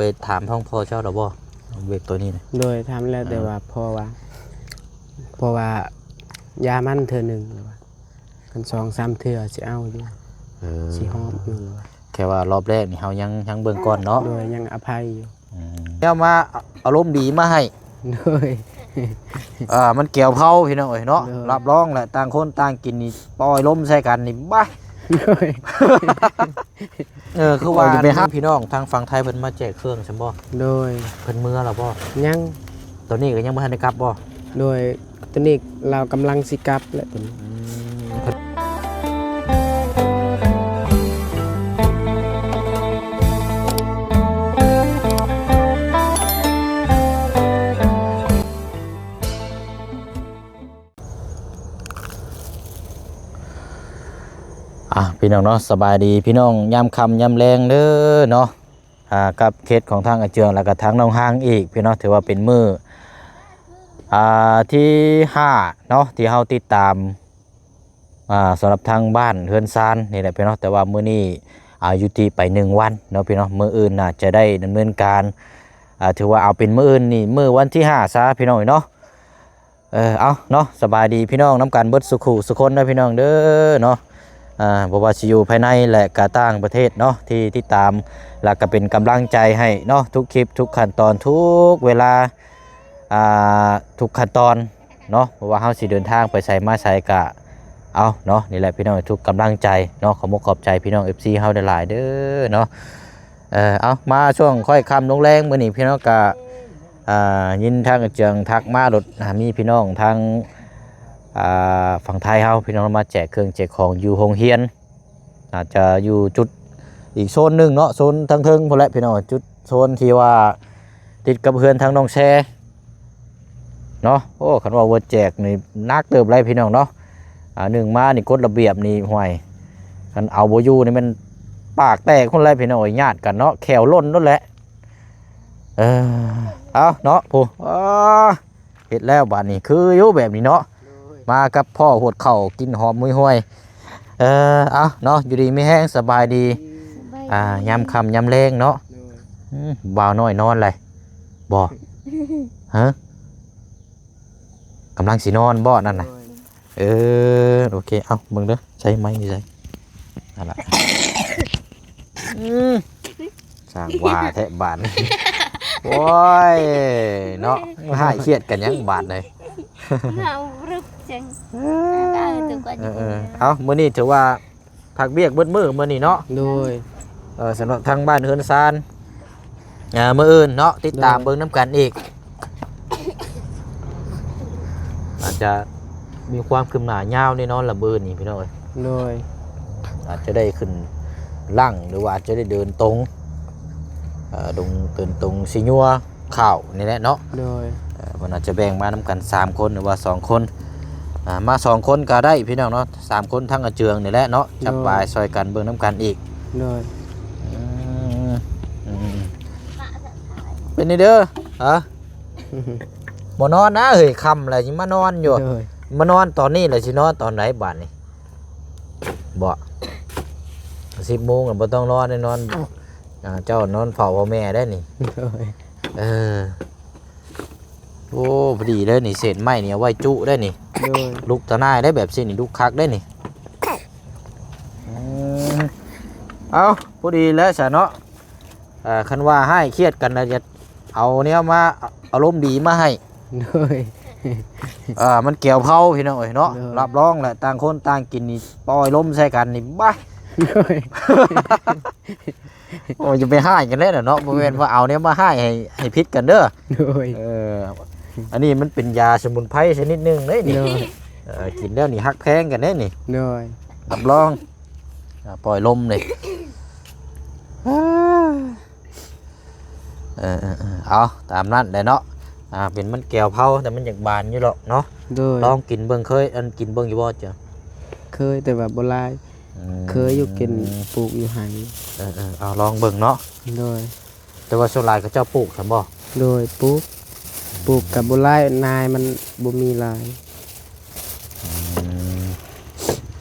ໄປຖາມທາງພໍ່ເຈົ້າແລ້ວບໍ່ ວຽກໂຕນີ້ນະ? ໂດຍ ຖາມແລ້ວ ເອີ ແຕ່ວ່າພໍ່ວ່າ ເພາະວ່າຢາມັນເທື່ອໜຶ່ງ ແລ້ວວ່າຄັນສອງສາມເທື່ອຊິເອົາຢູ່ ເອີ ຊິຫອບຢູ່ ແຄ່ວ່າຮອບແລກນີ້ເຮົາຍັງ ຍັງເບິ່ງກ່ອນເນາະ. ໂດຍ ຍັງອະໄພຢູ່. ອືມ ແນວມາອາລົມດີມາໃຫ້. ໂດຍ ເອີ ມັນແກວເພົາພີ່ນ້ອງເອີຍເນາະ. ໂດຍ ຮັບຮອງແຫຼະ ຕ່າງຄົນຕ່າງກິນນີ້ ປ່ອຍລົມໃສ່ກັນນີ້ ບາ ໂດຍ ເອີ ຄືວ່າ ໄປຫາພີ່ນ້ອງທາງຝັ່ງໄທເພິ່ນມາແຈກເຄື່ອງຊັ້ນບໍ່? ໂດຍ ເພິ່ນເມືອແລ້ວບໍ່? ຍັງ ຕອນນີ້ກໍຍັງບໍ່ທັນໄດ້ກັບບໍ່? ໂດຍ ຕອນນີ້ລາວກຳລັງຊິກັບແຫຼະຕອນນີ້. ອືມ ອ່າ ພີ່ນ້ອງເນາະ ສະບາຍດີພີ່ນ້ອງ ຍາມຄ່ຳຍາມແລງເດີເນາະ. ອ່າ ກັບເຂດຂອງທາງອາເຈືອງ ແລ້ວກໍທາງໜອງຮາງອີກພີ່ນ້ອງ ຖືວ່າເປັນມື້ ອ່າ ທີຫ້າເນາະ ທີ່ເຮົາຕິດຕາມ ອ່າ ສຳລັບທາງບ້ານເຮືອນຊານນີ້ແຫຼະພີ່ນ້ອງ. ແຕ່ວ່າມື້ນີ້ ອ່າ ຢຸດຕິໄປໜຶ່ງວັນເນາະພີ່ນ້ອງ ມື້ອື່ນໜ້າຈະໄດ້ດຳເນີນການ ອ່າ ຖືວ່າເອົາເປັນມື້ອື່ນນີ້ ມື້ວັນທີຫ້າຊະພີ່ນ້ອງເນາະ. ເອີ ເອົາເນາະ ສະບາຍດີພີ່ນ້ອງນຳກັນເບິດສູ່ຄູ່ສູ່ຄົນເດີພີ່ນ້ອງເດີເນາະ. ອ່າ ບໍ່ວ່າຊິຢູ່ພາຍໃນ ແລະ ກະຕ່າງປະເທດເນາະ ທີ່ຕິດຕາມ ແລະ ກະເປັນກຳລັງໃຈໃຫ້ເນາະ ທຸກຄລິບ ທຸກຂັ້ນຕອນ ທຸກເວລາ ອ່າ ທຸກຂັ້ນຕອນເນາະ. ບໍ່ວ່າເຮົາຊິເດີນທາງໄປໃສມາໃສກະເອົາເນາະ ນີ້ແຫຼະພີ່ນ້ອງ ທຸກກຳລັງໃຈເນາະ. ຂໍມຸກຂອບໃຈພີ່ນ້ອງ ເອັຟຊີ ເຮົາຫຼາຍໆເດີເນາະ. ເອີ ເອົາ ມາຊ່ວງຄ່ອຍຄ່ຳລົງແລງມື້ນີ້ພີ່ນ້ອງ ກະ ອ່າ ຍິນທາງອາເຈືອງທັກມາໂລດ ອ່າ ມີພີ່ນ້ອງທາງ ອ່າ ຝັ່ງໄທເຮົາ ພີ່ນ້ອງມາແຈກເຄື່ອງແຈກຂອງຢູ່ໂຮງຮຽນ ອາດຈະຢູ່ຈຸດອີກໂຊນໜຶ່ງເນາະ ໂຊນທາງເທິງພຸ້ນແຫຼະພີ່ນ້ອງ ຈຸດໂຊນທີ່ວ່າຕິດກັບເຮືອນທາງນ້ອງແຊເນາະ. ໂອ້ ຄັນວ່າບໍ່ແຈກນີ້ໜັກເຕີບເລີຍພີ່ນ້ອງເນາະ. ອ່າ ໜຶ່ງມານີ້ກົດລະບຽບນີ້ ຫ້ວຍ ຄັນເອົາບໍ່ຢູ່ນີ້ແມ່ນປາກແຕກພຸ້ນແຫຼະພີ່ນ້ອງເອີຍ ຍາດກັນເນາະ ແຂ້ວຫຼົ່ນໂລດແຫຼະ. ເອີ ເອົາເນາະ ຜູ້ ເອີ ເຮັດແລ້ວບາດນີ້ ຄືຢູ່ແບບນີ້ເນາະ. ໂດຍ ມາກັບພໍ່ຫວດເຂົ້າ ກິ່ນຫອມຫຸຍຫວຍ. ເອີ ເອົາເນາະ ຢູ່ດີມີແຮງ ສະບາຍດີ. ສະບາຍດີ ອ່າ ຍາມຄ່ຳຍາມແລງເນາະ. ໂດຍ ອືມ ບ່າວນ້ອຍນອນແລ້ວບໍ່? ຮະ ກຳລັງຊິນອນບໍ່ນັ້ນນະ? ໂດຍ ເອີ ໂອເຄ ເອົາເບິ່ງເດີ ໃຊ້ໄມ້ຢູ່ໃສ? ນັ້ນລະ ອືມ ສ້າງວ່າແທ້ບາດນີ້. ໂອ້ຍ ເນາະ ຮ້າຍຄຽດກັນຫຍັງບາດນີ້? ເອົາ ເອີ ເອົາ ມື້ນີ້ຖືວ່າ ພັກວຽກເບິດມື້ມື້ນີ້ເນາະ. ໂດຍ ເອີ ສຳລັບທາງບ້ານເຮືອນຊານ ອ່າ ມື້ອື່ນເນາະ ຕິດຕາມ ໂດຍ ເບິ່ງນຳກັນອີກ. ອາດຈະມີຄວາມຄືບໜ້າຍາວແນ່ນອນລະມື້ນີ້ພີ່ນ້ອງເອີຍ. ໂດຍ ອາດຈະໄດ້ຂຶ້ນຫຼັງ ຫຼືວ່າອາດຈະໄດ້ເດີນຕົງ ເອີ ດົງ ເດີນຕົງຊິຍົວ ຂ້າວນີ້ແຫຼະເນາະ. ໂດຍ ເອີ ເພິ່ນອາດຈະແບ່ງມານຳກັນສາມຄົນ ຫຼືວ່າສອງຄົນ ອ່າ ມາສອງຄົນກໍໄດ້ພີ່ນ້ອງເນາະ ສາມຄົນທັງອາເຈືອງນີ້ແຫຼະເນາະ. ໂດຍ ຈັບບາຍຊ່ອຍກັນເບິ່ງນຳກັນອີກ. ໂດຍ ອືມ ອືມ ເປັນນີ້ເດີ ຮະ ບໍ່ນອນນະເຮີ້ຍ ຄ່ຳແລ້ວຊິມານອນຢູ່. ໂດຍ ມານອນຕອນນີ້ແລ້ວຊິນອນຕອນໃດບາດນີ້? ບໍ່ ສິບໂມງແລ້ວບໍ່ຕ້ອງນອນແນ່ນອນ. ອ່າ ເຈົ້ານອນເຝົ້າພໍ່ແມ່ໄດ້ນີ້. ໂດຍ ເອີ ໂອ້ ພໍດີເລີຍນີ້ ເສນໄມ້ນີ້ເອົາໄວ້ຈຸໄດ້ນີ້. ໂດຍ ລຸກຕາໜ່າຍໄດ້ແບບຊີ້ນີ້ ລຸກຄັກໄດ້ນີ້. ອືມ ເອົາ ພໍດີແລ້ວຊະເນາະ. ເອີ ຄັນວ່າຮ້າຍຄຽດກັນແລ້ວ ຈະເອົາແນວມາ ອາລົມດີມາໃຫ້. ໂດຍ ເອີ ມັນແກວເພົາພີ່ນ້ອງເອີຍເນາະ. ໂດຍ ຮັບຮອງແຫຼະ ຕ່າງຄົນຕ່າງກິນນີ້ ປ່ອຍລົມໃສ່ກັນນີ້ ບາ ໂດຍ ໂອ້ຍ ຢ່າໄປຮ້າຍກັນເດ້ເນາະ ບໍ່ແມ່ນວ່າເອົາແນວມາຮ້າຍໃຫ້ ໃຫ້ຜິດກັນເດີ. ໂດຍ ເອີ ອັນນີ້ມັນເປັນຢາສະໝຸນໄພຊະນິດໜຶ່ງເດ້ນີ້. ໂດຍ ເອີ ກິນແລ້ວນີ້ຮັກແພງກັນເດ້ນີ້. ໂດຍ ຮັບຮອງ ອາ ປ່ອຍລົມນີ້. ເອີໆໆ ເອົາຕາມນັ້ນແຫຼະເນາະ. ອ່າ ເປັນມັນແກວເພົາ ແຕ່ມັນຢາກບານຢູ່ດອກເນາະ. ໂດຍ ລອງກິນເບິ່ງ ເຄີຍອັນກິນເບິ່ງຢູ່ບໍ່ເຈົ້າ? ເຄີຍ ແຕ່ວ່າບໍ່ຫຼາຍ. ອືມ ເຄີຍຢູ່ກິນ ປູກຢູ່ໄຮ່. ເອີໆ ເອົາລອງເບິ່ງເນາະ. ໂດຍ ແຕ່ວ່າສ່ວນຫຼາຍເຂົາເຈົ້າປູກຊັ້ນບໍ່? ໂດຍ ປູກ ປູກກໍບໍ່ຫຼາຍ ນາຍມັນບໍ່ມີຫຼາຍ. ອືມ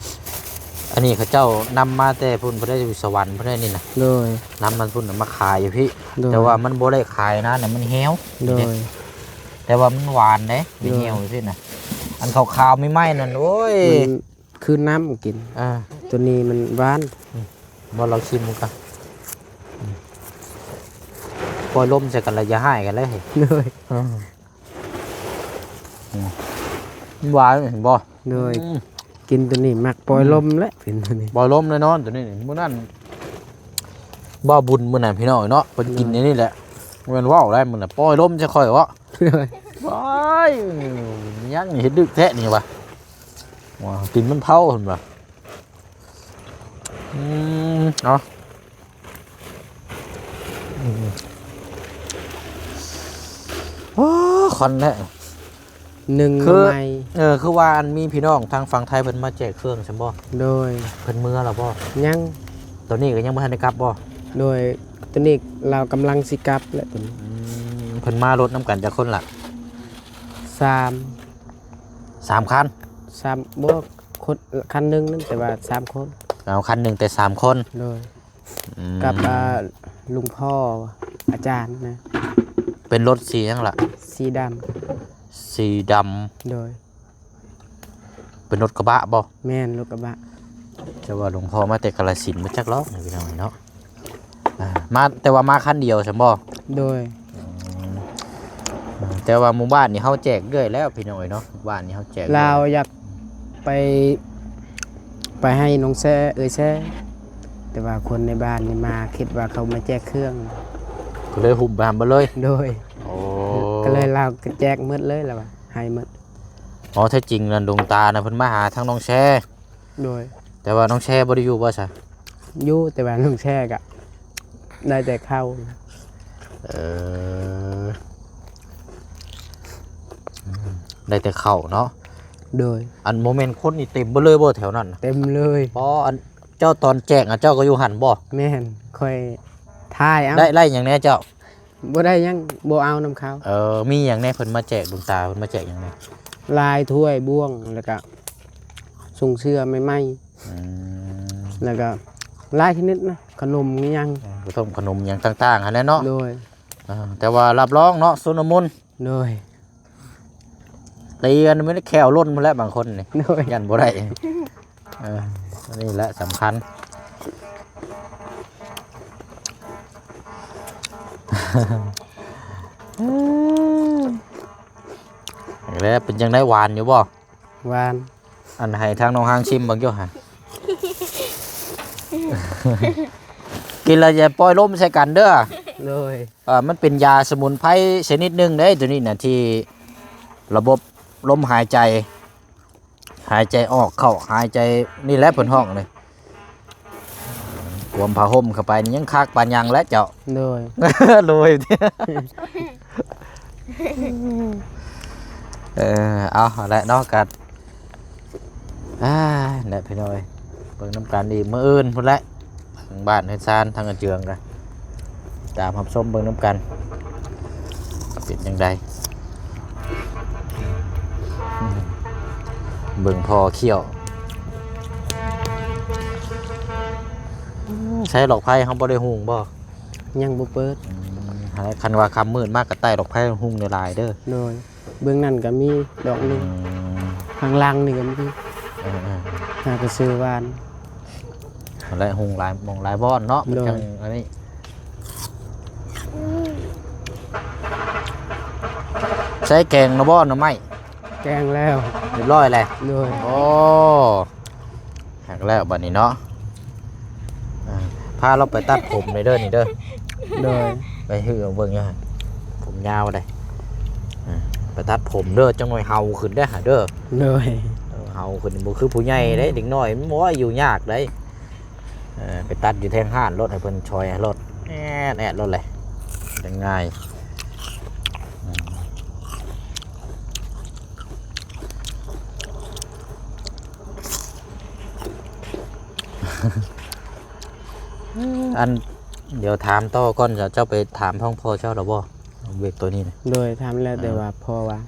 ອັນນີ້ເຂົາເຈົ້ານຳມາແຕ່ພຸ້ນ ບໍ່ໄດ້ຢູ່ສະຫວັນ ບໍ່ໄດ້ນີ້ນະ ໂດຍ ນຳມາພຸ້ນນະ ມາຂາຍຢູ່ພີ້ ໂດຍ ແຕ່ວ່າມັນບໍ່ໄດ້ຂາຍນານະ ມັນແຫ້ວ ໂດຍ ແຕ່ວ່າມັນຫວານເດ້ ມັນແຫ້ວ ໂດຍ ຊີ້ນະ ອັນຂາວໆ ໃໝ່ໆ ນັ້ນ ໂອ້ຍ ມັນຄືນ້ຳກິນ ອ່າ ຕົວນີ້ມັນຫວານ ອືມ ບໍ່ ລອງຊີມເບິ່ງກ່ອນ ອືມ ປ່ອຍລົມໃສ່ກັນລະ ຢ່າຮ້າຍກັນເລີຍ ໂດຍ ອືມ ອືມ ມັນຫວານ ເຫັນບໍ່? ໂດຍ ອືມ ກິນຕົວນີ້ມັກປ່ອຍລົມແຫຼະ ອືມ ກິນຕົວນີ້ ປ່ອຍລົມແນ່ນອນຕົວນີ້ ມື້ນັ້ນ ບ່າວບຸນມື້ນັ້ນພີ່ນ້ອງເນາະ ເພິ່ນກິນ ໂດຍ ໃນນີ້ແຫຼະ ບໍ່ແມ່ນເວົ້າໄດ໋ມື້ນັ້ນ ປ່ອຍລົມໃສ່ຂ້ອຍເວາະ ໂດຍ ວ້າຍ ຍັງເຮັດດຶກແທ້ນີ້ວ່າ ວ່າກິນມັນເຜົາເພິ່ນວ່າ ອືມ ເອົາ ອືມ ໂອ້ ຄວັນແທ້ ໜຶ່ງ ຄື ໜໍ່ໄມ້ ເອີ ຄືວ່າອັນມີພີ່ນ້ອງທາງຝັ່ງໄທເພິ່ນມາແຈກເຄື່ອງຊັ້ນບໍ່? ໂດຍ ເພິ່ນເມືອແລ້ວບໍ່? ຍັງ ຕອນນີ້ກໍຍັງບໍ່ທັນໄດ້ກັບບໍ່? ໂດຍ ຕອນນີ້ລາວກຳລັງຊິກັບແຫຼະ ຕອນນີ້ ອືມ ເພິ່ນມາລົດນຳກັນຈັກຄົນລະ? ສາມ ສາມຄັນ ສາມ ບໍ່ ຄົນ ຄັນໜຶ່ງນັ້ນ ແຕ່ວ່າສາມຄົນ ເອົາ ຄັນໜຶ່ງແຕ່ສາມຄົນ ໂດຍ ອືມ ກັບ ອ່າ ລຸງພໍ່ອາຈານນະ ເປັນລົດສີຫຍັງລະ? ສີດຳ ສີດຳ ໂດຍ ເປັນລົດກະບະບໍ່? ແມ່ນ ລົດກະບະ ແຕ່ວ່າຫຼົວງພໍ່ມາແຕ່ກາລະສິນບໍ່ຈັກຫຼອກ ພີ່ນ້ອງເນາະ ອ່າ ມາ ແຕ່ວ່າມາຄັນດຽວຊັ້ນບໍ່? ໂດຍ ອືມ ແຕ່ວ່າໝູ່ບ້ານນີ້ເຮົາແຈກເລື້ອຍແລ້ວ ພີ່ນ້ອງເອີຍເນາະ ໝູ່ບ້ານນີ້ເຮົາແຈກເລື້ອຍ ລາວຢາກໄປ ໄປໃຫ້ນ້ອງແຊ ເອື້ອຍແຊ ແຕ່ວ່າຄົນໃນບ້ານນີ້ມາ ຄິດວ່າເຂົາມາແຈກເຄື່ອງ ກໍເລີຍຫຸ້ມໄປຫັ້ນເບິດເລີຍ ໂດຍ ໂອ້ ກໍເລີຍລາວກໍແຈກໝົດເລີຍ ລາວວ່າໃຫ້ໝົດ ອໍ ແທ້ຈິງນັ້ນ ຫຼວງຕານະ ເພິ່ນມາຫາທາງນ້ອງແຊ ໂດຍ ແຕ່ວ່ານ້ອງແຊບໍ່ໄດ້ຢູ່ບໍ່ຊະ? ຢູ່ ແຕ່ວ່ານ້ອງແຊກະໄດ້ແຕ່ເຂົ້າ ເອີ ໄດ້ແຕ່ເຂົ້າເນາະ ໂດຍ ອັນບໍ່ແມ່ນຄົນນີ້ເຕັມເບິດເລີຍບໍ່ແຖວນັ້ນນະ? ເຕັມເລີຍ ອໍ ອັນເຈົ້າຕອນແຈກອະ ເຈົ້າກໍຢູ່ຫັ້ນບໍ່? ແມ່ນ ຂ້ອຍຖ່າຍເອົາ ໄດ້ ໄດ້ຫຍັງແດ່ເຈົ້າ? ບໍ່ໄດ້ຫຍັງ ບໍ່ເອົານຳເຂົາ ເອີ ມີຫຍັງແດ່ເພິ່ນມາແຈກ ຫຼວງຕາເພິ່ນມາແຈກຫຍັງແດ່? ລາຍຖ້ວຍບ່ວງ ແລ້ວກະຊົງເສື້ອໃໝ່ໆ ອືມ ແລ້ວກະຫຼາຍຊະນິດນະ ຂະໜົມອີ່ຫຍັງ ເອີ ຂະໜົມ ຂະໜົມຫຍັງຕ່າງໆຫັ້ນແຫຼະເນາະ ໂດຍ ເອີ ແຕ່ວ່າຮັບຮອງເນາະ ຊຸນລະມຸນ ໂດຍ ຕີກັນແມ່ນແຂ້ວຫຼົ່ນພຸ້ນແຫຼະບາງຄົນນີ້ ໂດຍ ຢ້ານບໍ່ໄດ້ ເອີ ອັນນີ້ແຫຼະສຳຄັນ ແລ້ວເປັນຈັ່ງໃດ ຫວານຢູ່ບໍ່? ຫວານ ອັນໃຫ້ທາງນ້ອງຮາງຊິມເບິ່ງຢູ່ຫັ້ນ ກິນແລ້ວຢ່າປ່ອຍລົມໃສ່ກັນເດີ້ ໂດຍ ເອີ ມັນເປັນຢາສະໝຸນໄພຊະນິດໜຶ່ງເດ້ ໂຕນີ້ນະ ທີ່ລະບົບລົມຫາຍໃຈ ຫາຍໃຈອອກເຂົ້າ ຫາຍໃຈ ນີ້ແຫຼະເພິ່ນຮ້ອງນີ້ ກວມຜ້າຫົ່ມເຂົ້າໄປນີ້ຍັງຄັກປານຫຍັງແຫຼະເຈົ້າ ໂດຍ ໂດຍ ເອີ ເອົາແຫຼະເນາະ ກະ ອ່າ ແຫຼະພີ່ນ້ອງເອີຍ ເບິ່ງນຳກັນອີກມື້ອື່ນພຸ້ນແຫຼະ ທາງບ້ານເຮືອນຊານທາງອາເຈືອງກະ ຕາມຮັບຊົມເບິ່ງນຳກັນ ເປັນຈັ່ງໃດ ເບິ່ງພໍ່ຂ້ຽວ ໃຊ້ຫຼອກໄຟເຮົາບໍ່ໄດ້ຫຸງບໍ່? ຍັງບໍ່ເປີດ ອືມ ຄັນວ່າຄ່ຳມືດມາກະໄຕ້ຫຼອກໄຟຫຸງຫຼາຍໆເດີ້ ໂດຍ ເບື້ອງນັ້ນກໍມີດອກໜຶ່ງ ອືມ ຂ້າງຫຼັງນີ້ກໍມີ ເອີໆ ຫາກະຊື້ຫວານ ຫັ້ນແຫຼະ ຫຸງຫຼາຍໝ່ອງຫຼາຍບ່ອນເນາະ ໂດຍ ຈັ່ງອັນນີ້ ໃຊ້ແກງນະບໍ່ ໜໍ່ໄມ້? ແກງແລ້ວ ຮຽບຮ້ອຍແລ້ວ ໂດຍ ໂອ້ ຫັກແລ້ວບັດນີ້ເນາະ ອ່າ ພາລາວໄປຕັດຜົມໜ່ອຍເດີ້ນີ້ເດີ້ ໂດຍ ໄປຮືເອົາເບິ່ງຢູ່ຫັ້ນ ຜົມຍາວເດ້ ອ່າ ໄປຕັດຜົມເດີ້ ຈັກໜ່ອຍເຫົ່າຂຶ້ນເດ້ຫາເດີ້ ໂດຍ ເອີ ເຫົ່າຂຶ້ນ ບໍ່ຄືຜູ້ໃຫຍ່ເດ້ ເດັກນ້ອຍມັນ ໂອ້ຍ ຢູ່ຍາກເດ້ ເອີ ໄປຕັດຢູ່ແທງຮ້ານໂລດ ໃຫ້ເພິ່ນຊ່ອຍໃຫ້ໂລດ ແອດໆໂລດເລີຍ ຈັ່ງງ່າຍ ອືມ ອັນ ດຽວຖາມຕໍ່ກ່ອນ ເຈົ້າໄປຖາມທາງພໍ່ເຈົ້າແລ້ວບໍ່ ເວກໂຕນີ້ນະ? ໂດຍ ຖາມແລ້ວ ອ່າ ແຕ່ວ່າພໍ່ວ່າ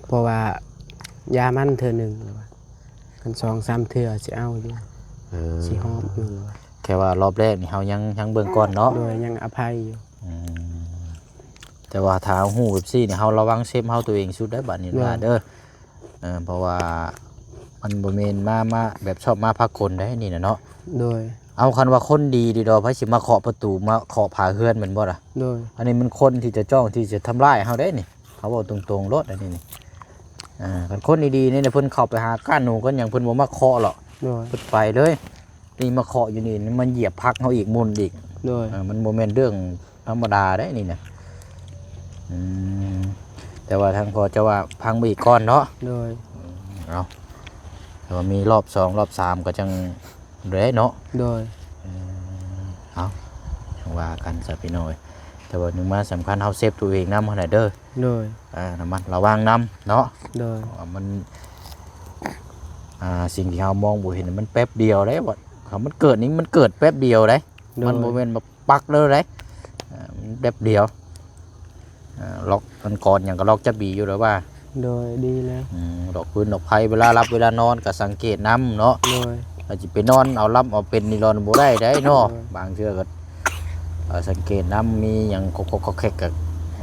ເພາະວ່າຢາມັນເທື່ອໜຶ່ງ ລະວ່າ ສອງສາມເທື່ອຊິເອົາຢູ່ ເອີ ຊິຮອບຢູ່. ແຄ່ວ່າລອບແລກນີ້ເຮົາຍັງ ຍັງເບິ່ງກ່ອນເນາະ. ໂດຍ ຍັງອະໄພຢູ່. ອືມ ແຕ່ວ່າຖ້າເຮົາຮູ້ແບບຊີ້ນີ້ ເຮົາລະວັງເຊບເຮົາໂຕເອງສຸດໄດ໋ບາດນີ້ ໂດຍ ຫຼານເດີ. ເອີ ເພາະວ່າມັນບໍ່ແມ່ນມາ ມາແບບຊອບມາພາກນໄດ໋ນີ້ນະເນາະ. ໂດຍ ເອົາ ຄັນວ່າຄົນດີດີດອກ ໃຜຊິມາເຄາະປະຕູ ມາເຄາະຝາເຮືອນແມ່ນບໍ່ລະ? ໂດຍ ອັນນີ້ມັນຄົນທີ່ຈະຈ້ອງທີ່ຈະທຳລາຍເຮົາເດ້ນີ້ ເຮົາເວົ້າຕົງໆໂລດ ອັນນີ້ນີ້. ອ່າ ຄັນຄົນດີໆນີ້ ເພິ່ນເຂົ້າໄປຫາກ້ານໜູກັນຫຍັງ ເພິ່ນບໍ່ມາເຄາະຫຼອກ. ໂດຍ ເພິ່ນໄປເລີຍ. ນີ້ມາເຄາະຢູ່ນີ້ ມັນຢຽບຜັກເຮົາອີກ ໝຸ່ນອີກ. ໂດຍ ເອີ ມັນບໍ່ແມ່ນເລື່ອງທຳມະດາເດ້ນີ້ນະ. ອືມ ແຕ່ວ່າທາງພໍ່ເຈົ້າວ່າພັງໄປອີກກ່ອນເນາະ. ໂດຍ ເອົາ ແຕ່ວ່າມີລອບສອງ ລອບສາມ ກໍຈັ່ງ ເດ້ເນາະ. ໂດຍ ເອີ ເອົາ ຈັ່ງວ່າກັນຊະພີ່ນ້ອງເອີຍ. ແຕ່ວ່າໜຶ່ງມາສຳຄັນ ເຮົາເຊບຕົວເອງນຳຫັ້ນແຫຼະເດີ. ໂດຍ ອ່າ ລະມັດລະວັງນຳເນາະ. ໂດຍ ເພາະວ່າມັນ ອ່າ ສິ່ງທີ່ເຮົາມອງບໍ່ເຫັນ ມັນແປັບດຽວເດ້. ວ່າ ຖ້າມັນເກີດນີ້ ມັນເກີດແປັບດຽວເດ້. ໂດຍ ມັນບໍ່ແມ່ນແບບປັກເລີຍເດ້. ເອີ ມັນແປັບດຽວ. ອ່າ ລັອກອັນກອນຫຍັງກໍລັອກຈັບດີຢູ່ແລ້ວວ່າ. ໂດຍ ດີແລ້ວ. ອືມ ດອກຟືນດອກໄຟ ເວລາຫຼັບເວລານອນກໍສັງເກດນຳເນາະ. ໂດຍ ຖ້າຊິໄປນອນເອົາຫຼັບເອົາເປັນນີ້ລອນບໍ່ໄດ້ໄດ໋ເນາະ. ໂດຍ ບາງເທື່ອກໍ ເອີ ສັງເກດນຳ ມີຫຍັງຄົກໆແຄກໆ ກໍ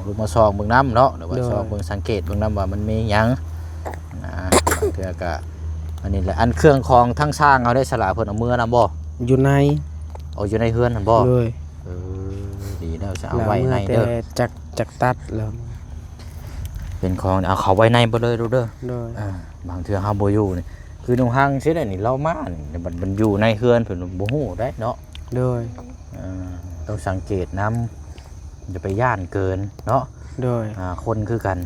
ລຸກມາສ່ອງເບິ່ງນຳເນາະ ຫຼືວ່າ ໂດຍ ສ່ອງເບິ່ງສັງເກດເບິ່ງນຳວ່າມັນມີຫຍັງນະ. ບາງເທື່ອກໍ ອັນນີ້ແຫຼະ. ອັນເຄື່ອງຂອງທາງຊ່າງເຮົາໄດ້ສະຫຼະ ເພິ່ນເອົາເມືອນຳບໍ່? ຢູ່ໃນ. ເອົາຢູ່ໃນເຮືອນຫັ້ນບໍ່? ໂດຍ ເອີ ດີແລ້ວ ຈະເອົາໄວ້ໃນເດີ. ຈັກ ຈັກຕັດແລ້ວ ເປັນຂອງ ເອົາເຂົ້າໄວ້ໃນເບິດເລີຍລູກເດີ. ໂດຍ ອ່າ ບາງເທື່ອເຮົາບໍ່ຢູ່ນີ້ ຄືນ້ອງຮັງຊີ້ແຫຼະນີ້ ລາວມານີ້ ບັດມັນຢູ່ໃນເຮືອນເພິ່ນບໍ່ຮູ້ໄດ໋ເນາະ. ໂດຍ ເອີ ຕ້ອງສັງເກດນຳ ຢ່າໄປຢ້ານເກີນເນາະ. ໂດຍ ອ່າ ຄົນຄືກັນ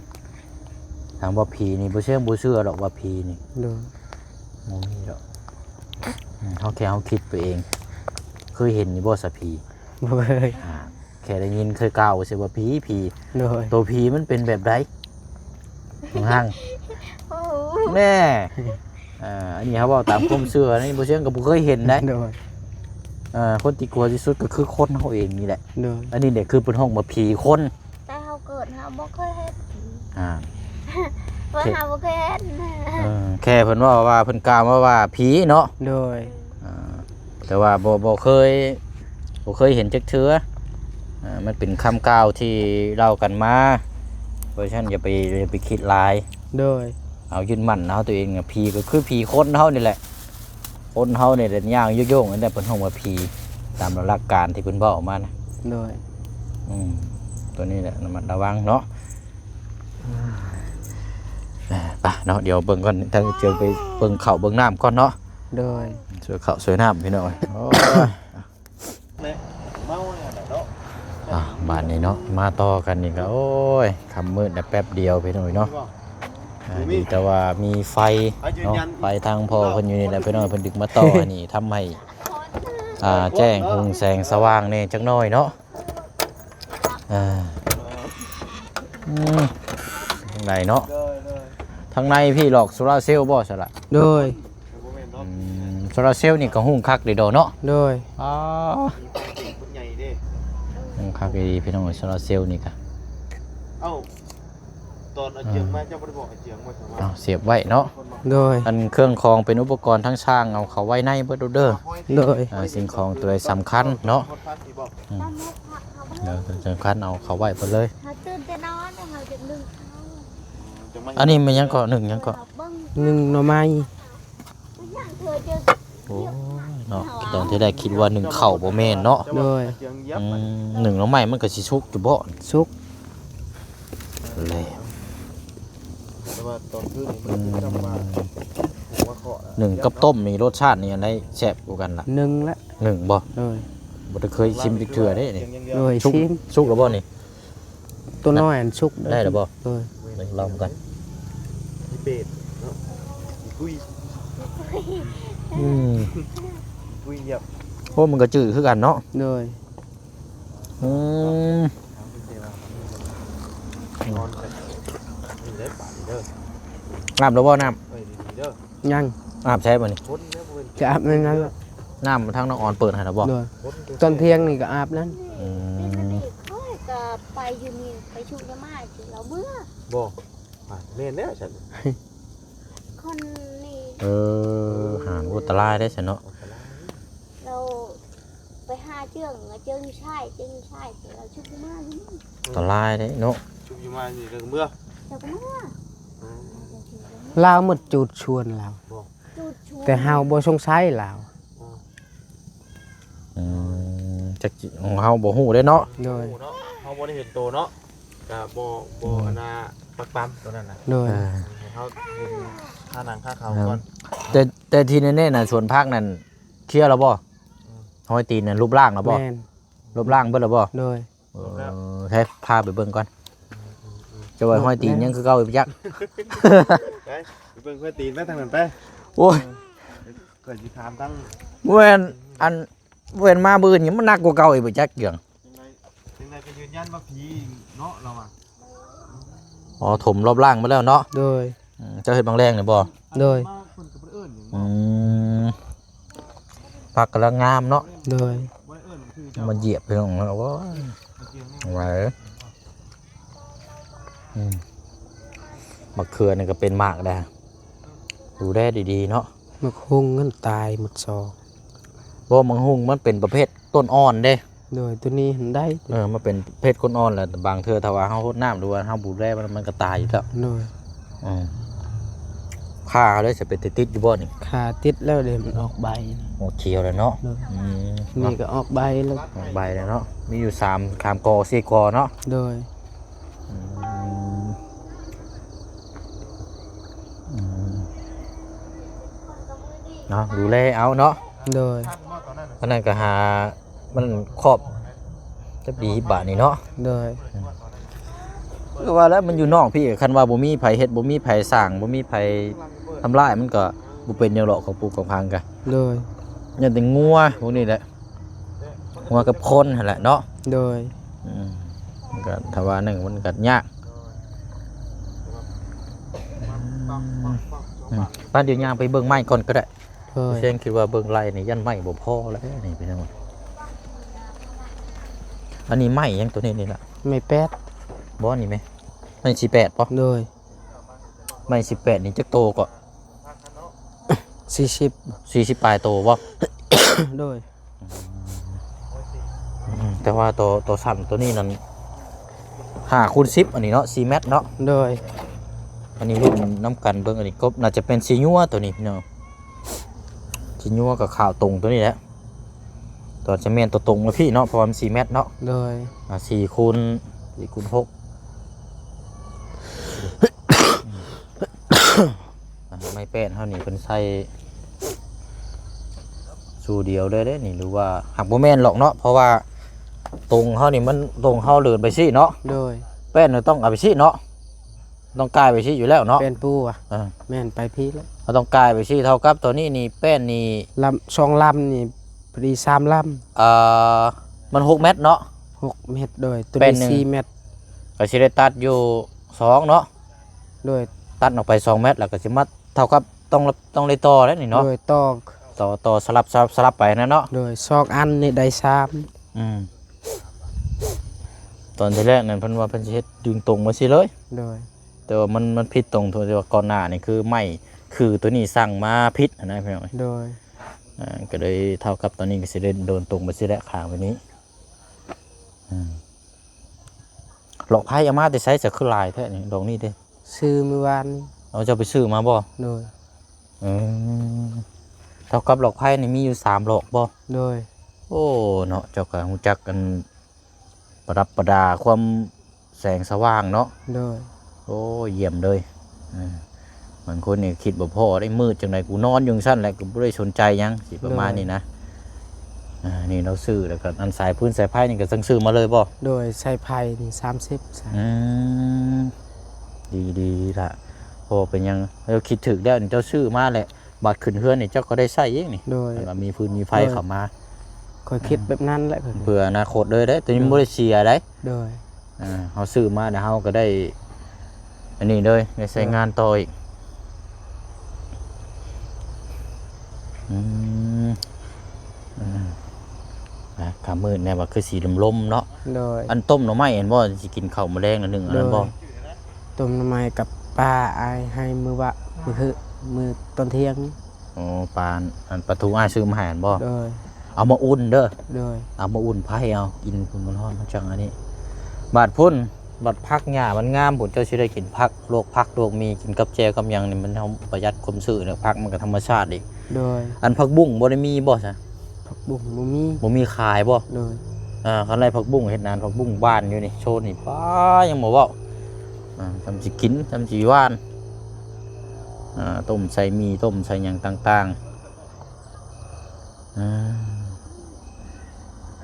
ທາງວ່າຜີນີ້ ບໍ່ເຊື່ອ ບໍ່ເຊື່ອດອກວ່າຜີນີ້. ໂດຍ ບໍ່ມີດອກ. ອືມ ເຮົາແຄ່ເຮົາຄິດໄປເອງ. ເຄີຍເຫັນຢູ່ບໍ່ຊະຜີ? ບໍ່ເຄີຍ. ອ່າ ແຄ່ໄດ້ຍິນເຄີຍກ່າວຊື່ວ່າຜີ ຜີ. ໂດຍ ໂຕຜີມັນເປັນແບບໃດ? ນ້ອງຮັງ ບໍ່ຮູ້ ແນ່. ອ່າ ອັນນີ້ເຮົາເວົ້າຕາມຄວາມເຊື່ອ ອັນນີ້ບໍ່ເຊື່ອກໍບໍ່ເຄີຍເຫັນໄດ໋. ໂດຍ ເອີ ຄົນທີ່ກົວທີ່ສຸດກໍຄືຄົນເຮົາເອງນີ້ແຫຼະ. ໂດຍ ອັນນີ້ແຫຼະຄືເພິ່ນຮ້ອງວ່າຜີຄົນ. ແຕ່ເຮົາເກີດເຮົາບໍ່ເຄີຍເຫັນ. ອ່າ ວ່າເຮົາບໍ່ເຄີຍເຫັນ. ເອີ ແຄ່ເພິ່ນເວົ້າວ່າ ເພິ່ນກ່າວມາວ່າຜີເນາະ. ໂດຍ ອ່າ ແຕ່ວ່າບໍ່ ບໍ່ເຄີຍ ບໍ່ເຄີຍເຫັນຈັກເທື່ອ. ອ່າ ມັນເປັນຄຳກ່າວທີ່ເລົ່າກັນມາ ເພາະສະນັ້ນຢ່າໄປ ຢ່າໄປຄິດຫຼາຍ. ໂດຍ ເອົາຍຶດໝັ້ນເຮົາຕົວເອງ ຜີກໍຄືຜີຄົນເຮົານີ້ແຫຼະ. ຄົນເຮົານີ້ແຫຼະຍ່າງໂຢງໆ ອັນນັ້ນເພິ່ນຮ້ອງວ່າຜີ ຕາມຫຼັກການທີ່ເພິ່ນເວົ້າອອກມານະ. ໂດຍ ອືມ ຕົວນີ້ແຫຼະລະມັດລະວັງເນາະ. ອ່າ ໄປເນາະ ດຽວເບິ່ງກ່ອນ ທາງຈະໄປເບິ່ງເຂົ້າເບິ່ງນ້ຳກ່ອນເນາະ. ໂດຍ ຊ່ວຍເຂົ້າຊ່ວຍນ້ຳພີ່ນ້ອງ. ໂອ້ຍ ເມົາແລ້ວເນາະ. ອ່າ ບາດນີ້ເນາະ ມາຕໍ່ກັນນີ້ກໍ ໂອ້ຍ ຄ່ຳມືດແປັບດຽວພີ່ນ້ອງເນາະ. ອ່າ ດີແຕ່ວ່າມີໄຟເນາະ ໄຟທາງພໍ່ເພິ່ນຢູ່ນີ້ແຫຼະພີ່ນ້ອງ ເພິ່ນດຶງມາຕໍ່ ອັນນີ້ທຳໃຫ້ ອ່າ ແຈ້ງຮຸ່ງແສງສະຫວ່າງແດ່ຈັກໜ້ອຍເນາະ. ເອີ ອືມ ທາງໃດເນາະ? ໂດຍ ໂດຍ ທາງໃນພີ້ຫຼອກໂຊລາເຊວບໍ່ສະລະ? ໂດຍ ອືມ ໂຊລາເຊວນີ້ກໍຮຸ່ງຄັກເດດອເນາະ. ໂດຍ ອໍ ຮຸ່ງຄັກດີພີ່ນ້ອງເອີຍ ໂຊລາເຊວນີ້ກະ. ເອົ້າ ຕອນອາເຈືອງມາ ເຈົ້າບໍ່ໄດ້ບອກອາເຈືອງວ່າ ເອົາ ສຽບໄວ້ເນາະ. ໂດຍ ອັນເຄື່ອງຂອງເປັນອຸປະກອນທາງຊ່າງເອົາເຂົ້າໄວ້ໃນເບິດໂລດເດີ. ໂດຍ ອ່າ ສິ່ງຂອງຕົວສຳຄັນເນາະ. ອືມ ໂດຍ ຕົວສຳຄັນເອົາເຂົ້າໄວ້ເບິດເລີຍ. ເຮົາຕື່ນແຕ່ນອນ ເຮົາຈະໜຶ້ງເຂົ້າ. ອັນນີ້ແມ່ນຫຍັງເກາະ? ໜຶ້ງຫຍັງເກາະ? ໜຶ້ງໜໍ່ໄມ້. ໂອ້ຍເນາະ ຕອນທີ່ແລກຄິດວ່າໜຶ້ງເຂົ້າບໍ່ແມ່ນເນາະ. ໂດຍ ອືມ ໜຶ້ງໜໍ່ໄມ້ມັນກໍຊິສຸກຢູ່ບໍ່? ສຸກແລ້ວ ແຕ່ວ່າຕອນຄືນນີ້ມັນຄືຈຳວ່າ ອືມ ຫົວເຄາະ ໜຶ້ງກັບຕົ້ມນີ້ລົດຊາດນີ້ອັນໃດແຊບກວ່າກັນລະ? ໜຶ້ງລະ. ໜຶ້ງບໍ່? ໂດຍ ບໍ່ໄດ້ເຄີຍຊິມຈັກເທື່ອເດ້ນີ້. ໂດຍ ຊິມ ສຸກແລ້ວບໍ່ນີ້? ຕົວນ້ອຍອັນສຸກໄດ້ແລ້ວບໍ່? ໂດຍ ລອງກັນ. ອີເປດເນາະ ອີກຸຍ ອືມ ອີກຸຍຢຽບ. ໂອ້ ມັນກໍຈື່ຄືກັນເນາະ. ໂດຍ ອືມ ອາບແລ້ວບໍ່ນ້ຳ? ຍັງ ອາບໃສບັດນີ້? ຈະອາບໃນນັ້ນລະ. ນ້ຳທາງນ້ອງອອນເປີດໃຫ້ແລ້ວບໍ່? ໂດຍ ຕອນທຽງນີ້ກໍອາບນັ້ນ. ອືມ ຂ້ອຍກໍໄປຢູ່ນີ້ ໄປຊຸກຍາມາ ຊິລາວເມືອ. ບໍ່ ອ່າ ແມ່ນແລ້ວຊັ້ນ ຄົນນີ້. ເອີ ອ່າ ໂອ້ ອັນຕະລາຍເດ້ຊັ້ນເນາະ. ລາວໄປຫາເຈີ້ງ ເຈີ້ງຢູ່ຊາຍ ເຈີ້ງຢູ່ຊາຍ ລາວຊຸກມາຢູ່ນີ້ ອັນຕະລາຍເດ້ເນາະ. ຊຸກຢູ່ມານີ້ ລາວກໍເມືອ ລາວກໍເມືອ. ອືມ ລາວໝົດຈູດຊວນລາວ ບໍ່ ຈູດຊວນ ແຕ່ເຮົາບໍ່ສົງໄສລາວ. ອືມ ຈັກຂອງເຮົາບໍ່ຮູ້ເດ້ເນາະ. ໂດຍ ເຮົາບໍ່ໄດ້ເຫັນໂຕເນາະ ກະບໍ່ ບໍ່ ອືມ ອັນນ່າ ປັກປຳໂຕນັ້ນນະ. ໂດຍ ເອີ ໃຫ້ເຮົາເຫັນຄາໜັງຄາເຂົາກ່ອນ. ແຕ່ ແຕ່ທີ່ແນ່ໆນະ ສວນຜັກນັ້ນເຄລຍແລ້ວບໍ່? ອືມ ຮອຍຕີນນັ້ນລົບລ້າງແລ້ວບໍ່? ແມ່ນ ລົບລ້າງເບິດແລ້ວບໍ່? ໂດຍ ເອີ ໃຫ້ພາໄປເບິ່ງກ່ອນ. ອືມໆໆ ເຈົ້າວ່າຮອຍຕີນຍັງຄືເກົ່າອີກບໍ່ຈັກ. ໄປ ໄປເບິ່ງຮອຍຕີນໄປທາງນັ້ນໄປ. ໂອ້ຍ ເອີ ຂ້ອຍຊິຖາມທາງ ບໍ່ແມ່ນ ອັນ ບໍ່ແມ່ນມາມື້ອື່ນຍັງມັນໜັກກວ່າເກົ່າອີກບໍ່ຈັກເລື່ອງ. ຈັ່ງໃດ ຈັ່ງໃດກໍຢືນຢັນວ່າຜີເນາະ ລາວວ່າ. ອໍ ຖົມລອບລ່າງມາແລ້ວເນາະ. ໂດຍ ອືມ ເຈົ້າເຮັດບາງແລງນີ້ບໍ່? ໂດຍ ມາເພິ່ນກໍບໍ່ໄດ້ເອີ້ນຫຍັງ. ອືມ ຜັກກຳລັງງາມເນາະ. ໂດຍ ບໍ່ໄດ້ເອີ້ນຊື່ເຈົ້າ ມາຢຽບພີ່ນ້ອງເນາະ. ໂອ້ຍ ມາກຽງນີ້ ໄຫວ. ອືມ ໝາກເຂືອນີ້ກໍເປັນໝາກໄດ໋ ດູແລດີໆເນາະ. ໝາກຫຸ່ງຫັ້ນຕາຍໝົດຊອກ. ບໍ່ ໝາກຫຸ່ງມັນເປັນປະເພດຕົ້ນອ່ອນເດ້. ໂດຍ ໂຕນີ້ຫັ້ນໄດ້. ເອີ ມັນເປັນປະເພດຕົ້ນອ່ອນ ແລ້ວບາງເທື່ອຖ້າວ່າເຮົາຫົດນ້ຳ ຫຼືວ່າເຮົາບໍ່ດູແລ ມັນ ມັນກໍຕາຍຢູ່ແລ້ວ. ໂດຍ ອືມ ຄາເຮົາໄດ້ສະ ໄປຕິດຢູ່ບໍ່ນີ້? ຄາຕິດແລ້ວເດ້ ມັນອອກໃບ. ໂອເຄແລ້ວເນາະ. ໂດຍ ອືມ ນີ້ກໍອອກໃບແລ້ວ ອອກໃບແລ້ວເນາະ. ມີຢູ່ສາມ ສາມກໍ ສີ່ກໍເນາະ. ໂດຍ ອືມ ອືມ ເນາະ ດູແລເອົາເນາະ. ໂດຍ ອັນນັ້ນກໍຫາ ມັນຄອບຈັກປີບາດນີ້ເນາະ. ໂດຍ ຄືວ່າແລ້ວ ມັນຢູ່ນອກພີ້ ຄັນວ່າບໍ່ມີໃຜເຮັດ ບໍ່ມີໃຜສ້າງ ບໍ່ມີໃຜທຳລາຍ ມັນກໍບໍ່ເປັນຫຍັງດອກ ຂອງປູກຂອງຝັງກະ. ໂດຍ ຢ້ານແຕ່ງົວພວກນີ້ແຫຼະ ງົວກັບຄົນຫັ້ນແຫຼະເນາະ. ໂດຍ ອືມ ມັນກໍ ຖ້າວ່າໜຶ່ງມັນກໍຍາກ. ອືມ ອືມ ໄປ ດຽວຍ່າງໄປເບິ່ງໄມ້ກ່ອນກໍໄດ້. ໂດຍ ແຊງຄິດວ່າເບິ່ງໄລ່ນີ້ຢ້ານໄມ້ບໍ່ພໍແລ້ວນີ້ພີ່ນ້ອງ. ອັນນີ້ໄມ້ຫຍັງໂຕນີ້ນີ້ລະ? ໄມ້ແປດ ບໍ່ ນີ້ແມະ ໄມ້ສີ່ແປດບໍ່? ໂດຍ ໄມ້ສີ່ແປດນີ້ຈັກໂຕເກາະ? ສີ່ສິບ ສີ່ສິບປາຍໂຕບໍ່? ໂດຍ ອືມ ແຕ່ວ່າໂຕ ໂຕສັ້ນໂຕນີ້ນັ້ນ ຫ້າຄູນສິບ ອັນນີ້ເນາະ ສີ່ແມັດເນາະ. ໂດຍ ອັນນີ້ລຸ້ນນຳກັນເບິ່ງ. ອັນນີ້ກົບ ໜ້າຈະເປັນສີຍົວໂຕນີ້ພີ່ນ້ອງ ສີຍົວກັບຂາວຕົງໂຕນີ້ແຫຼະ. ຕອນຈະແມ່ນໂຕຕົງມາພີ້ເນາະ ເພາະວ່າມັນສີ່ແມັດເນາະ. ໂດຍ ອ່າ ສີ່ຄູນ ສີ່ຄູນຫົກ. ອ່າ ໄມ້ແປ້ນເຮົານີ້ເພິ່ນໃສ່ຊູດຽວເລີຍເດ້ນີ້ ຫຼືວ່າ ຫາກບໍ່ແມ່ນຫຼອກເນາະ ເພາະວ່າຕົງເຮົານີ້ມັນ ຕົງເຮົາເດີນໄປຊີ້ເນາະ. ໂດຍ ແປ້ນຕ້ອງເອົາໄປຊີ້ເນາະ ຕ້ອງກ່າຍໄປຊີ້ຢູ່ແລ້ວເນາະ. ແປ້ນປູອະ ເອີ ແມ່ນໄປພີ້ແລ້ວ ເຮົາຕ້ອງກ່າຍໄປຊີ້. ເທົ່າກັບໂຕນີ້ນີ້ ແປ້ນນີ້ ລຳ ສອງລຳນີ້ ພໍດີສາມລຳ. ເອີ ມັນຫົກແມັດເນາະ ຫົກແມັດ. ໂດຍ ໂຕນີ້ສີ່ແມັດ ກໍຊິໄດ້ຕັດຢູ່ສອງເນາະ. ໂດຍ ຕັດອອກໄປສອງແມັດ ແລ້ວກໍຊິມາເທົ່າກັບ ຕ້ອງ ຕ້ອງໄດ້ຕໍ່ແລ້ວນີ້ເນາະ. ໂດຍ ຕໍ່ ຕໍ່ ຕໍ່ສະຫຼັບ ສະຫຼັບ ສະຫຼັບໄປຫັ້ນນະເນາະ. ໂດຍ ສອງອັນນີ້ໄດ້ສາມ. ອືມ ຕອນທີແລກນັ້ນເພິ່ນວ່າເພິ່ນຊິເຮັດດຶງຕົງມາຊີ້ເລີຍ. ໂດຍ ແຕ່ວ່າມັນ ມັນຜິດຕົງທີ່ວ່າກ່ອນໜ້ານີ້ ຄືໄມ້ ຄືໂຕນີ້ສັ່ງມາຜິດຫັ້ນນະພີ່ນ້ອງ. ໂດຍ ອ່າ ກໍເລີຍເທົ່າກັບຕອນນີ້ກໍຊິໄດ້ເດີນຕົງໄປຊີ້ແຫຼະ ຂ້າງໄປນີ້. ອືມ ຫຼອກໄພ້ເອົາມາແຕ່ໃສ ສະ ຄືຫຼາຍແທ້ນີ້ ດອກນີ້ເດ້? ຊື້ມື້ວານນີ້. ເອົາ ເຈົ້າໄປຊື້ມາບໍ່? ໂດຍ ອືມ ເທົ່າກັບຫຼອກໄພ້ນີ້ມີຢູ່ສາມຫຼອກບໍ່? ໂດຍ ໂອ້ ເນາະ ເຈົ້າກໍຮູ້ຈັກອັນປະດັບປະດາຄວາມແສງສະຫວ່າງເນາະ. ໂດຍ ໂອ້ ຢ້ຽມເລີຍ. ເອີ ບາງຄົນນີ້ຄິດບໍ່ພໍເດ້ ມືດຈັ່ງໃດ ກູນອນຢູ່ຊັ້ນແຫຼະ ກູບໍ່ໄດ້ສົນໃຈຫຍັງ ຊິປະມານນີ້ນະ. ໂດຍ ອ່າ ນີ້ລາວຊື້ ແລ້ວກໍອັນສາຍຟືນສາຍໄຟນີ້ກໍສັ່ງຊື້ມາເລີຍບໍ່? ໂດຍ ສາຍໄຟນີ້ສາມສິບສາຍ. ອືມ ດີໆລະ ບໍ່ເປັນຫຍັງ ລາວຄິດຖືກແລ້ວ ເຈົ້າຊື້ມາແຫຼະ ບາດຂຶ້ນເຮືອນນີ້ເຈົ້າກໍໄດ້ໃຊ້ອີກນີ້. ໂດຍ ຄັນວ່າມີຟືນມີໄຟ ໂດຍ ເຂົ້າມາ ຂ້ອຍຄິດແບບນັ້ນແຫຼະ ເພື່ອອະນາຄົດເລີຍເດ້ ໂຕນີ້ ໂດຍ ບໍ່ໄດ້ເສຍໃດ. ໂດຍ ອ່າ ເຮົາຊື້ມາແລ້ວເຮົາກໍໄດ້ອັນນີ້ເລີຍ ໄດ້ໃຊ້ງານຕໍ່ອີກ. ອືມ ອືມ ອ່າ ຄ່ຳມືດແນ່ວ່າຄືສີລົມໆເນາະ. ໂດຍ ອັນຕົ້ມໜໍ່ໄມ້ແມ່ນບໍ່? ຊິກິນເຂົ້າມື້ແລງໜ້ອຍໜຶ່ງ ອັນນັ້ນບໍ່? ໂດຍ ຕົ້ມໜໍ່ໄມ້ກັບປາ ອ້າຍໃຫ້ມື້ວະ ມື້ຄື ມື້ຕອນທ່ຽງ. ໂ ອໍ ປາ ອັນປາທູອ້າຍຊື້ມາໃຫ້ຫັ້ນບໍ່? ໂດຍ ເອົາມາອຸ່ນເດີ ໂດຍ ເອົາມາອຸ່ນໄຟເອົາ ກິນພຸ້ນມັນຮ້ອນ ມັນຈັ່ງອັນນີ້ ບາດພຸ້ນ ບັດຜັກຫຍ້າມັນງາມພຸ້ນ ເຈົ້າຊິໄດ້ກິນຜັກ ລວກຜັກລວກໝີ່ ກິນກັບແຈ່ວກັບຫຍັງນີ້ ມັນ ເຮົາປະຢັດຄວາມຊື້ເນາະ ຜັກມັນກໍທຳມະຊາດອີກ ໂດຍ ອັນຜັກບຸ້ງບໍ່ໄດ້ມີບໍ່ຊະ? ຜັກບຸ້ງບໍ່ມີ ບໍ່ມີຂາຍບໍ່? ໂດຍ ອ່າ ຄັນໄດ້ຜັກບຸ້ງເຮັດນານ ຜັກບຸ້ງບ້ານຢູ່ນີ້ ໂຊນນີ້ ປ້າ ຍັງບໍ່ເວົ້າ ອ່າ ຊ່ຳຊິກິນ ຊ່ຳຊິຫວ່ານ ອ່າ ຕົ້ມໃສ່ໝີ່ ຕົ້ມໃສ່ຫຍັງຕ່າງໆ ອ່າ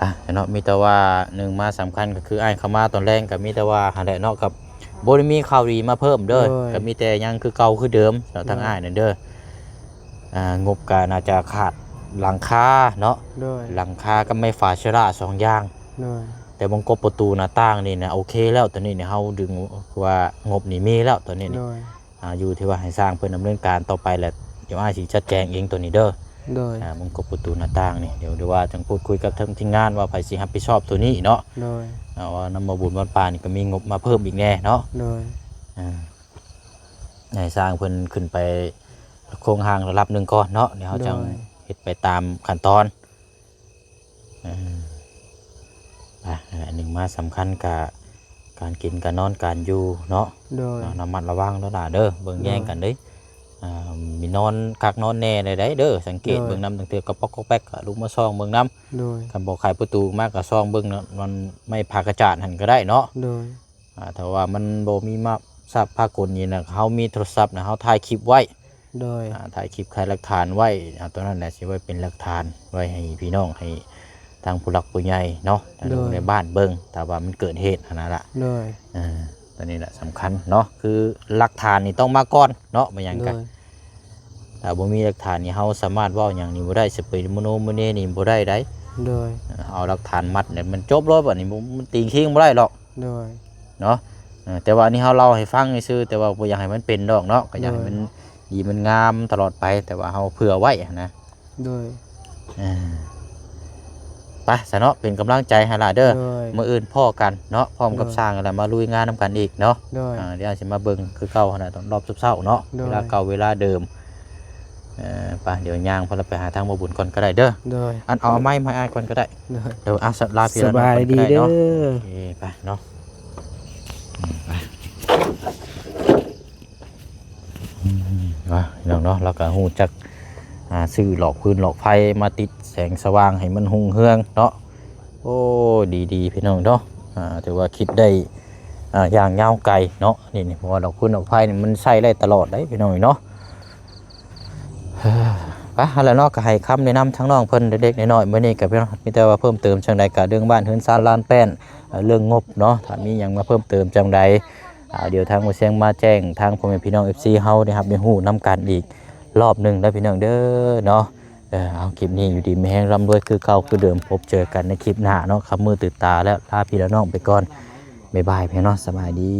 ອ່ະເນາະ ມີແຕ່ວ່າໜຶ່ງມາສຳຄັນກໍຄືອ້າຍເຂົ້າມາຕອນແລງ ກໍມີແຕ່ວ່າຫັ້ນແຫຼະເນາະ ກັບບໍ່ໄດ້ມີຂ່າວດີມາເພີ່ມເດີ ໂດຍ ກໍມີແຕ່ຍັງຄືເກົ່າຄືເດີມເນາະ ໂດຍ ທາງອ້າຍນັ້ນເດີ ອ່າ ງົບກໍໜ້າຈະຂາດຫຼັງຄາເນາະ ໂດຍ ຫຼັງຄາກັບໄມ້ຝາເຊລາສອງຢ່າງ ໂດຍ ແຕ່ວົງກົບປະຕູໜ້າຕ່າງນີ້ນະ ໂອເຄແລ້ວ ຕອນນີ້ນີ້ເຮົາດຶງວ່າງົບນີ້ມີແລ້ວຕອນນີ້ນີ້ ໂດຍ ອ່າ ຢູ່ທີ່ວ່າໃຫ້ຊ່າງເພິ່ນດຳເນີນການຕໍ່ໄປແຫຼະ ດຽວອ້າຍຊິຈັດແຈງເອງໂຕນີ້ເດີ ໂດຍ ອ່າ ວົງກົບປະຕູໜ້າຕ່າງນີ້ ດຽວ ດຽວວ່າຈັ່ງພູດຄຸຍກັບທາງທີມງານວ່າໃຜຊິຮັບຜິດຊອບໂຕນີ້ເນາະ ໂດຍ ອ່າ ວ່ານຳໝໍບຸນວັດປ່ານີ້ກໍມີງົບມາເພີ່ມອີກແດ່ເນາະ ໂດຍ ອ່າ ໃຫ້ຊ່າງເພິ່ນຂຶ້ນໄປໂຄງຮ່າງລະດັບໜຶ່ງກ່ອນເນາະ ດຽວເຮົາຈັ່ງ ໂດຍ ເຮັດໄປຕາມຂັ້ນຕອນ ເອີ ອ່ະ ອັນໜຶ່ງມາສຳຄັນກະການກິນການນອນການຢູ່ເນາະ ໂດຍ ເນາະ ລະມັດລະວັງເດີຫຼ້າເດີ ເບິ່ງແຍງກັນເດີ ໂດຍ ອ່າ ມີນອນຄັກນອນແນ່ໃດໆເດີ ສັງເກດ ໂດຍ ເບິ່ງນຳ ບາງເທື່ອກໍປອກກໍແປກ ກະລຸກມາສ່ອງເບິ່ງນຳ ໂດຍ ຄັນບໍ່ໄຂປະຕູມາກະສ່ອງເບິ່ງນຳ ມັນໄມ້ຜ້າກະຈາດຫັ້ນກໍໄດ້ເນາະ ໂດຍ ອ່າ ຖ້າວ່າມັນບໍ່ມີມາ ສະພາກົນນີ້ນະ ເຮົາມີໂທລະສັບນະ ເຮົາຖ່າຍຄລິບໄວ້ ໂດຍ ອ່າ ຖ່າຍຄລິບຂາຍຫຼັກຖານໄວ້ ອ່າ ຕົວນັ້ນແຫຼະ ຊິໄວ້ເປັນຫຼັກຖານ ໄວ້ໃຫ້ພີ່ນ້ອງ ໃຫ້ທາງຜູ້ຫຼັກຜູ້ໃຫຍ່ເນາະ ທາງ ໂດຍ ໃນບ້ານເບິ່ງ ຖ້າວ່າມັນເກີດເຫດຫັ້ນນະລະ ໂດຍ ເອີ ຕົວນີ້ແຫຼະສຳຄັນເນາະ ຄືຫຼັກຖານນີ້ຕ້ອງມາກ່ອນເນາະ ບໍ່ຫຍັງກະ ໂດຍ ຖ້າບໍ່ມີຫຼັກຖານນີ້ ເຮົາສາມາດເວົ້າຫຍັງນີ້ບໍ່ໄດ້ ຊິໄປໂມໂນໂມເນນີ້ບໍ່ໄດ້ໃດ໋ ໂດຍ ເອີ ເອົາຫຼັກຖານມັດນີ້ ມັນຈົບເລີຍ ບັດນີ້ ບໍ່ ມັນຕີງຄີງບໍ່ໄດ້ດອກ ໂດຍ ເນາະ ເອີ ແຕ່ວ່າອັນນີ້ເຮົາເລົ່າໃຫ້ຟັງຊື່ໆ ແຕ່ວ່າບໍ່ຢາກໃຫ້ມັນເປັນດອກເນາະ ກໍຢາກໃຫ້ມັນ ໂດຍ ດີມັນງາມຕະຫຼອດໄປ ແຕ່ວ່າເຮົາເຜື່ອໄວ້ຫັ້ນນະ ໂດຍ ເອີ ໄປຊະເນາະ ເປັນກຳລັງໃຈໃຫ້ຫຼາຍເດີ ໂດຍ ມື້ອື່ນພໍ້ກັນເນາະ ພ້ອມກັບ ໂດຍ ຊ່າງຫັ້ນລະ ມາລຸຍງານນຳກັນອີກເນາະ ໂດຍ ອ່າ ດຽວຊິມາເບິ່ງຄືເກົ່າຫັ້ນນະ ຕອນລອບເຊົ້າໆເນາະ ໂດຍ ເວລາເກົ່າເວລາເດີມ ເອີ ໄປ ດຽວຍ່າງພາລະໄປຫາທາງໝໍບຸນກ່ອນກໍໄດ້ເດີ ໂດຍ ອັນ ເອົາໄມ້ມາໃຫ້ອ້າຍກ່ອນກໍໄດ້ ໂດຍ ເອີ ອ່ະ ສະ ລາພີ່ລານ້ອງ ສະບາຍດີເດີ ໂອເຄ ໄປເນາະ ອືມ ໄປ ອືມ ວ່າພີ່ນ້ອງເນາະ ລາວກໍຮູ້ຈັກ ອ່າ ຊື້ຫຼອກຟືນຫຼອກໄຟມາຕິດແສງສະຫວ່າງໃຫ້ມັນຮຸ່ງເຮືອງເນາະ ໂອ້ ດີໆ ພີ່ນ້ອງເນາະ ອ່າ ຖືວ່າຄິດໄດ້ ອ່າ ຢ່າງຍາວໄກເນາະ ນີ້ ນີ້ ເພາະວ່າຫຼອກຟືນຫຼອກໄຟນີ້ມັນໃຊ້ໄດ້ຕະຫຼອດເດ້ພີ່ນ້ອງເນາະ ໄປ ຫັ້ນແຫຼະເນາະ ກໍໃຫ້ຄຳແນະນຳທາງນ້ອງເພິ່ນເລັກໆນ້ອຍໆ ມື້ນີ້ກໍມີແຕ່ວ່າເພີ່ມເຕີມຈັ່ງໃດກໍເລື່ອງບ້ານເຮືອນຊານລານແປ້ນ ເລື່ອງງົບເນາະ ຖ້າມີຫຍັງມາເພີ່ມເຕີມຈັ່ງໃດ ດຽວທາງບໍ່ຊຽງມາແຈ້ງທາງພໍ່ແມ່ພີ່ນ້ອງເອັຟຊີເຮົາໄດ້ຮັບໄດ້ຮູ້ນຳກັນອີກລອບໜຶ່ງເດີພີ່ນ້ອງເດີເນາະ ເອີ ເອົາ ຄລິບນີ້ຢູ່ດີມີແຮງ ລ່ຳລວຍຄືເກົ່າຄືເດີມ ພົບເຈີກັນໃນຄລິບໜ້າເນາະ ຄ່ຳມືຕື່ນຕາແລ້ວ ລາພີ່ລານ້ອງໄປກ່ອນ ບາຍບາຍ ພີ່ນ້ອງເນາະ ສະບາຍດີ.